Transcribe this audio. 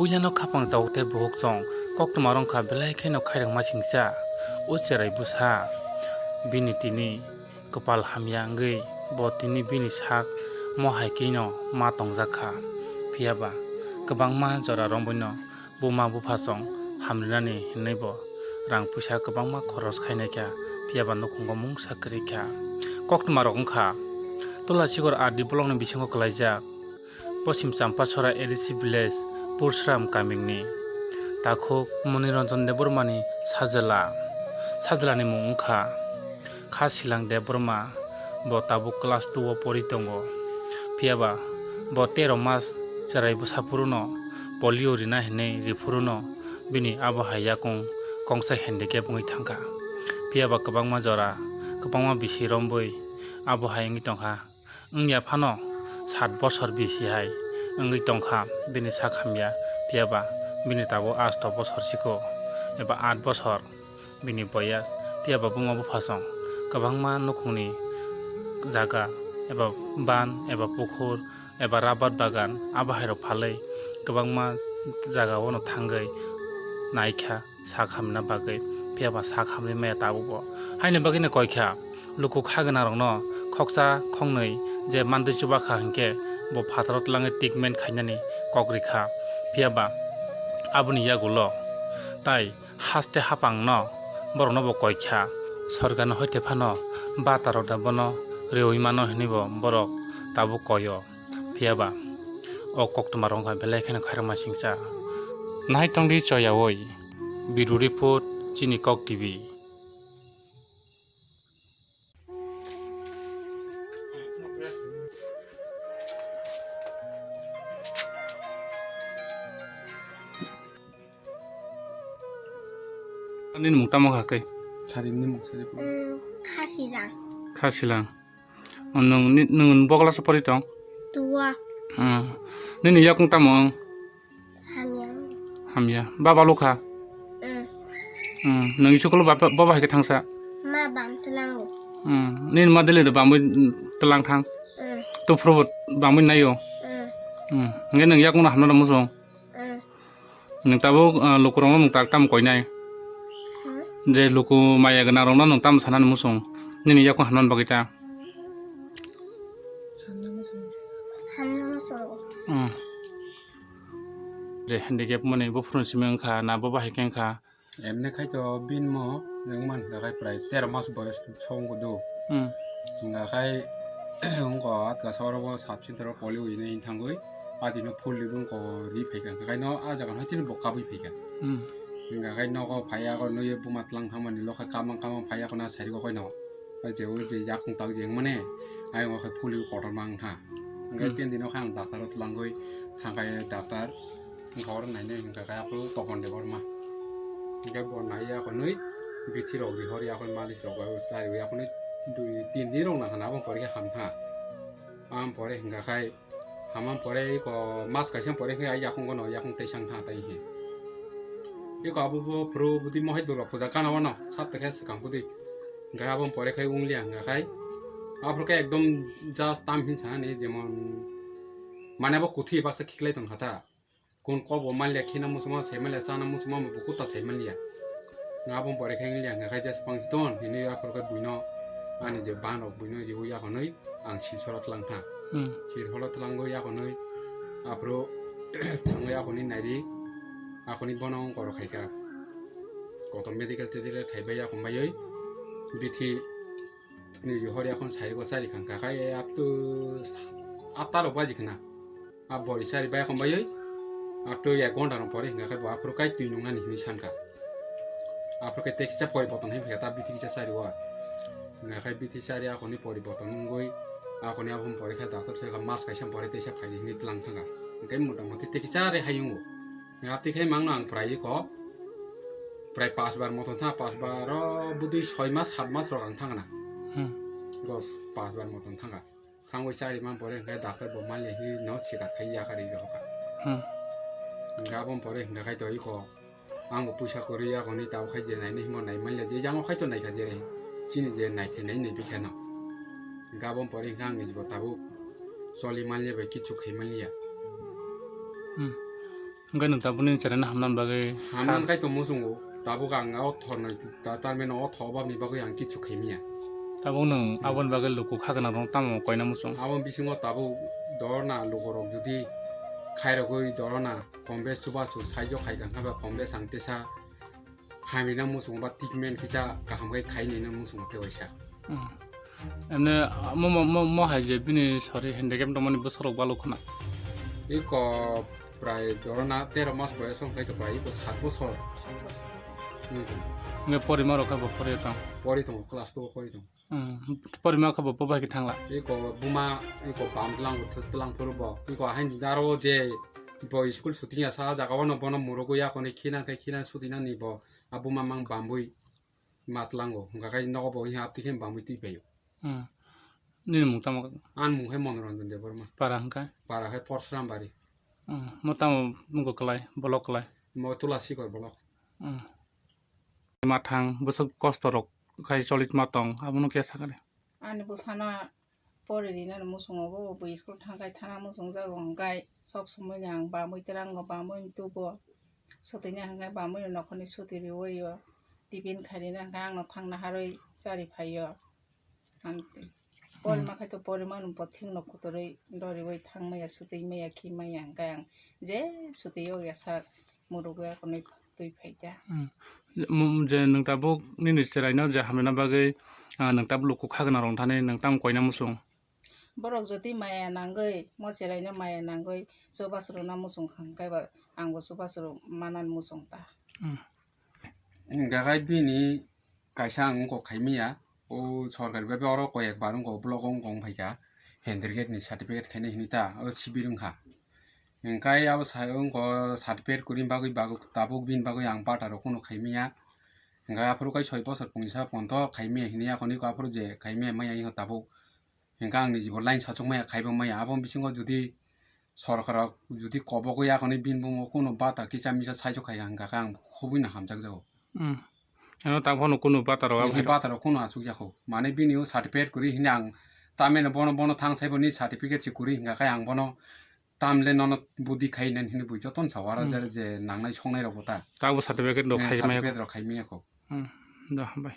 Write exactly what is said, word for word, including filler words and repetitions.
Puilano khapang tabuk tei buhuk chong koktwma rwngkha, belai kheno khairokma singcha. O cherai bwsa bini tini kwpal hamya wngwi bo tini bini sak mo hai kheno ma tongjak kha. Phiya ba kwbangma jora romwino buma bupha chong hamrinani hinwi bo rang puisa kwbangma khoros khainai kha, phiya ba nukhungo mungsa kwrwi kha. Koktwma rok wngkha Tulasikor R D block ni bisingo kwlaijak Poschim Champachhora A D C village Pursram kamini takhuk Moniranjan Debbarmani sajla. Sajlani mung wngkha Khasilang Debbarma, bo tabuk class two o pori tongo. Phiya ba bo tero mas cherai bwsa phuruno polio rina hinwi ri phuruno bini abo hai yakung kongsa handicap wngwi thangkha. Phiya ba kwbangma jora, kwbangma bisi rombwi abo hai wngwi tongkha. Wngya phano sat bosor bisi hai wngwi tongkha bini sak hamya, phiya ba bini tabuk asto bosor siko eba aat bosor bini boyas, phiya ba buma bupha chong kwbangma nukhungni jaga eba ban eba pukhur eba rabar bagan abo hai rok phalwi kwbangma jaga o no thangwi naikha sak hamna bagwi, phiya ba sak hamwi maya tabuk bo. Haini bagwi no koi kha, luku kha gwnang rokno khoksa khongnwi je mantwi chuba kha hinkhe bo phataro twlangwi treatment khainani kok rikha, phiya ba aboni yagulo tai haste hapang no borok no bo koi kha, sorkar ni hoite phano bata rok da bono reui mano hinwi bo borok tabuk koi o. Phiya ba o koktwma rok wngkha belai kheno khairokma singcha. Nai tongdi choyaui, Bureau Report, Chini Kok T V. Nini mung tamo kha khe? Sari ni mung sari. Mm, Khasilang. Khasilang. Nwng ni, nwng bo class o pori tong? Tua. Hmm. Nini yakung tamo? Hamya. Hamya. Baba lukha? Hmm. Hmm. Nwng school baba, baba hai khe thangsa? Ma bam tlango. Hmm. Nini ma dele de bamwi tlang thang? Hmm. Tuphuru bo bamwi nayo? Hmm. Hmm. Nge nwng yakung no hamna da musung? Hmm. Nwng tabuk, ah, lukurokno nwng tak tamo koinai? Hmm? Je luku maya gwnangrokno nwng tamo sanani muchung? Nini yakung hamnani bagwi ta? Hamna muchungo. Hmm. Je handicap mani buphuru simi wngkha na bo bahai khe wngkha? Emne khai to bini mo nwng man hwnkha khai prai tero mas boyos song do. Hmm. Hwnkha khai wngkha atka soro bo sub center o poli ui nai thangwi. Adino phul ni bwngko ri phaikha, hwnkha khe no ah jaga no tini bo kabui phaikha. Hmm. Hwnkha khe nogo phaiya, khe nui buma tlang thangmani lokha kamang kamang phaiya, khe na sari khe no. Khe je o je yakung tak je wngmani, ayang o khe phul ni kotor ma wngkha. Hwnkhe hmm, tin dino khe ang doctor o twlangwi thangkha, doctor wngkha oro nainai, hwnkha khe aphuru Topon Debbarma. Hwnkhe bo naiya khe nui bithi rok rihor ya khe malis rok bai chari ya khe nui dui tin din rok nangkha na, abo pore khe hamkha. Am pore hwnkha khai Hamam pore iko mas kaisa pore khe ai yakung gono yakung teisa wngkha tai he. Iko abo bo phuru budi mohai dura puja gana wano sat khe swkang budi. Hwnkhe abo pore khe wnglia hwnkha khai. Aphuru khe ekdom just tam hinsa ni jemon mane bo kuthi baksa khiklai tong kha ta. Kun kok bo manlia khina muchungma sai manlia chana muchungma bo kuta sai manlia. Nga abo pore khe wnglia hwnkha khai just pang ton hinwi aphuru khe buino ani je ban rok buino riwi yakonwi. Ang Silchoro tlang tha. Hmm. Silchoro tlangwi yakonwi aphuru thangwi yakonwi nairi, akonwi bono ongkoro khaikha. Kotom medical tedical khaibai yakon baiwi bithi ni hor yakon sairgo chari khangkha khai up to atta rok baji khna. A bori chari bai yakon baiwi up to ek ghonta rok pore hingkha khai bo aphuru kai twi nungnani hinwi sankha. Aphuru khe tei kisa poriborton hai phaikha ta bithi kisa chari o. Hingkha khai bithi chari akoni poriborton wngwi akoni abo pore khe doctor se mas kaisa pore teisa phaidi hinwi tlang thangkha. Hingkhe mota moti tei kisa rehai wngo. Hingkhe abtwi khai mangno ang prai kho prai pas bar moton thangkha, pas bar o bwdwi soi mas sat mas rok ang thangkha na. Hmm. Gos pas bar moton thangkha. Thangwi chari man pore hingkhe doctor bo manliya hinwi no sikar khai yakari rokha. Hmm. Hingkhe abo pore hingkha khai to iko ang bo puisa kwrwi yakoni tabo khai je nainai himo nai manliya je yango khai to naikha je chini je naithai nai nai bikha no. Hingkhe abo pore hingkhe ang bo tabuk choli manliya bai kichu khai manliya. Hmm. Hwnkhe nwng tabukni cheraino hamnani bagwi Hamnani khai tongmo chwng o. Tabuk ang o thornai ta-, tarmeno o thok obabni bagwi ang kichu khaimiya. Tabuk nwng Hmm. aboni bagwi luku kha gwnangrokno tamo koina muchung? Aboni bisingo tabuk dorna lukurok jodi khairogwi dorna kombes chubachu saijo khaikha hwnba kombes ang tesa hamina muchung ba treatment kisa kaham khai khainina muchung tei waisa. Hmm. Emne mo, mo, mo, mo hai je bini sori handicap tongmani bwsarok balok khna? Iko prai dorona tero mas boyos wng khai to prai iko sat bosor. Hmm. Nge porima rok khe bo pori tong? Pori tongo, class two o pori tongo. Hmm. Porima khe bo bo bai khe thangla? Iko buma, iko bam tlang, tlang phuru bo. Iko ahain daro je bo school shooting ya sa jaga wano bono murugo ya kone khina khai khina shooting nani bo. A buma mang bambui matlango, hwnka khe nogo bo hapti khe bamwi twi phaio. Hmm. Nini mung tamo? Ani mung khe Monoranjan Debbarma. Para hwnka? Para khe Porsrambari. Hmm. Mo tamo mung kwlai, bolok kwlai? Mo Tulasikor bolok. Hmm. Mathang bwswk kosto rok khai choli ma tong, abono khe sakani? Ani bwsano pori rinani muchungo bo, bo school thangkhai thana muchungjago, hwnkhai sob somoi no ang bamwi twrango, bamwi tugo, sotwi no hwnkhai bamwi no nokhorni sotwi riwi o, tiffin khai rina hwnkhai ang no thangna harwi chari phaio. Ang pori Hmm. ma khai to pori mano bo thik no kuturwi doriwi thang maya, sotwi maya, khi maya, hwnkhai ang je sotwi o ya sak murugo ya konwi twi phaikha. Hmm. Mo-, je nwng tabuk nini cheraino je hamrina bagwi, ah, nwng tabuk luku kha gwnang rok thani nwng tamo koina muchung? Borok jotwi maya nangwi, mo cheraino maya nangwi, chubachu rwna muchung kha hwnkhe ba, angbo chubachu rw manani muchung ta. Hmm. Hwnkha khe bini kaisa ang wngkok khaimaya, o sorkari bai oro koyek bar wngkok block o wngkok wngphaikha, handicap ni certificate khainai hinwi ta, o sibir wngkha. Hwnkhe abo sai wngkok certificate kwrwini bagwi, bagwi, tabuk bini bagwi ang bata rok kunu khaimaya. Hwnkhe aphuru kai soi bosor pungsa ponto khaimaya hinwi, akoni aphuru je khaimaya maya wngkha tabuk. Hwnkhe ang nijibo line sachukmaya, khaibo maya. Aboni bisingo jodi sorkarrok jodi kobogwi akhonwi bini bumo kunu bata kisa misa saichuk khai hwnkha khe ang khubui no hamjakjago. Hmm. Ano tangphano kunu bata rok Hwnkhe aboni bata rok kunu achukjakho. Mane bini o certificate kwrwi hwnwi ang tameno bono, bono thang saibo ni certificate se kwrwi hwnkha khe ang bono tamle nono budi khai nani hwnwi bui jotono sa wara Hmm. jare je nangnai songnai rokbo ta. Tabo certificate rok Hmm, khai maya. Certificate rok khai maya kho. Hmm. Da, hambai.